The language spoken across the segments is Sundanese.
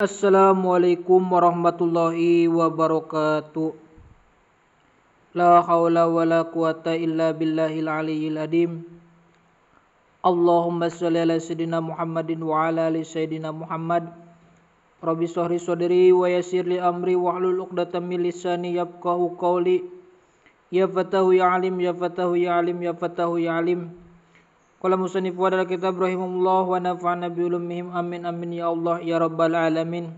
Assalamualaikum warahmatullahi wabarakatuh. La haula wala quwata illa billahil aliyyil adim. Allahumma sholli ala sayyidina Muhammadin wa ala ali sayyidina Muhammad. Rabbi shrah li sadri wa yassir li amri wahlul 'uqdatam min lisani yafqahu qawli. Ya fatahu ya alim, ya fatahu ya alim, ya fatahu ya alim. Qala musannif wa dal kitab rahimahullah wa nafa'ana bi ulumihim, amin amin ya Allah ya rabbal alamin.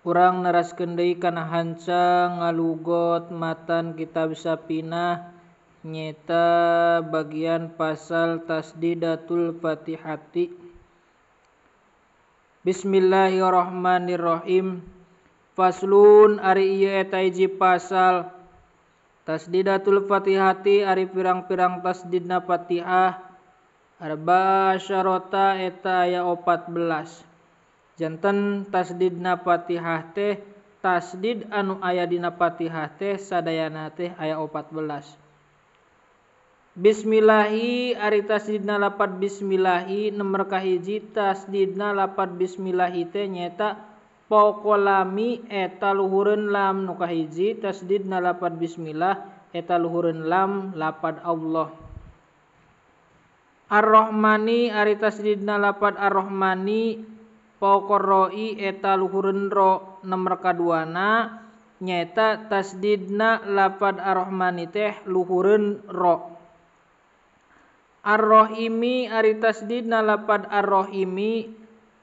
Urang neraskeun deui kana hanca ngalugot matan kitab Safinah nyeta bagian pasal tasdidatul Fatihati. Bismillahirrahmanirrahim. Faslun ari ieu eta hiji pasal tasdidatul Fatihati ari pirang-pirang tasdidna Fatihah arba syarota eta aya 14. Janten tasdidna Fatihah teh tasdid anu aya dina Fatihah teh sadayana teh aya 14. Bismillahi ari tasdidna lapad bismillahi nomor kahiji tasdidna lapad bismillahi teh nyaeta pokolami eta luhureun lam nu kahiji tasdidna lapad bismillah eta luhureun lam lapad Allah. Ar-Rahmani ari tasdidna lapad Ar-Rahmani pokoroi eta luhureun ro nomor kaduana nyaeta tasdidna lapad Ar-Rahmani teh luhureun ro. Ar-Rahimi ari tasdidna lapad Ar-Rahimi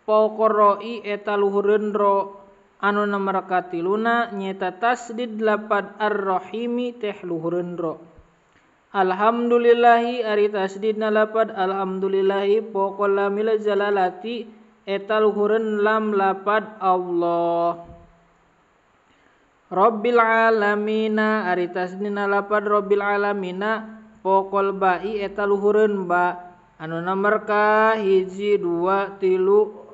pokoroi eta luhureun ro anu nomor katiluna nyaeta tasdid lapad Ar-Rahimi teh luhureun ro. Alhamdulillahi ari tasdidna lapad alhamdulillahi pokol lamil jalalati eta luhureun lam lapad Allah. Rabbil alamina ari tasdidna lapad rabbil alamina pokol bai eta luhureun ba anu nomor ka hiji dua tilu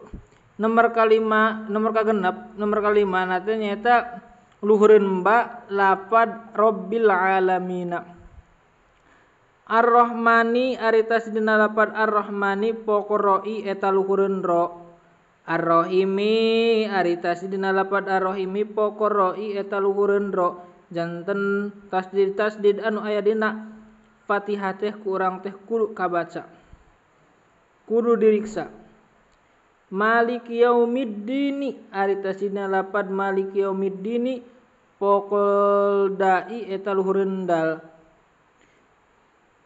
nomor kalima nomor kagenep nomor kalima na teh nyaeta luhureun ba lapad rabbil alamina. Ar-Rahmani ari tasdidna lapad Ar-Rahmani pokoroi eta luhureun ro. Ar-Rahimi ari tasdidna lapad Ar-Rahimi pokoroi eta luhureun ro. Janten tasdid-tasdid anu aya dina Fatihah teh ku urang teh kudu kabaca, kudu diriksa. Maliki yaumiddini ari tasdidna lapad maliki yaumiddini pokol dai eta luhureun dal.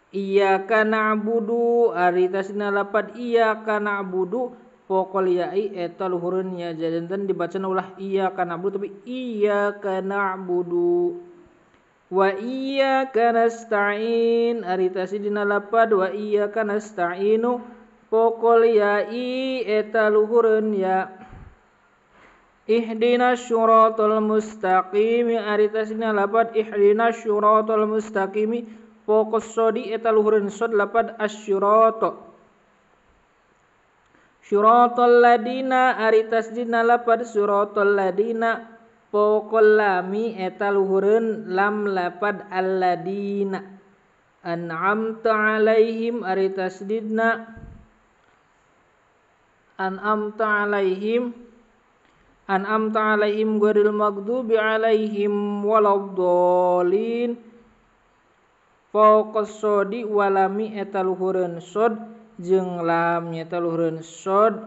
Iyyaka na'budu ari tasdidna lapad iyyaka na'budu pokol yai eta luhureun ya. Janten dibacana ulah iyyaka na'budu tapi iyyaka na'budu. Wa iyyaka nasta'in ari tasdidna lapad wa iyyaka nasta'inu pokol yai eta luhureun ya. Ihdinas syiratal mustaqim ari tasdidna lapad ihdinas syiratal mustaqim pokol sodi eta luhureun sod lapad asyirata. Syiratal ladina ari tasdidna lapad syiratal ladina pokol lami eta luhureun lam lapad alladina. An'amta alaihim ari tasdidna an'amta alaihim an'amta alaihim ghairil maghdubi alaihim waladdallin. Pokol sodi walami eta luhureun sod jeung lam nyata luhureun sod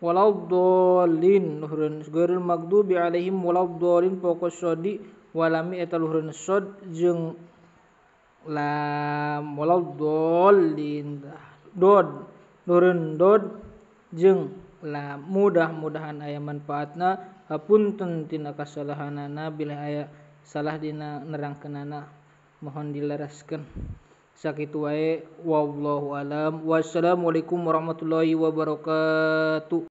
waladdallin luhureun ghairil maghdubi alaihim waladdallin pokol sodi walami eta luhureun sod jeung lam waladdallin dod luhureun dod jeung lam. Mudah-mudahan aya manfaatna, hapunten tina kasalahanana bilih aya salah dina nerangkeunana mohon dileraskeun. Sakitu wae, wallahu alam. Wassalamualaikum warahmatullahi wabarakatuh.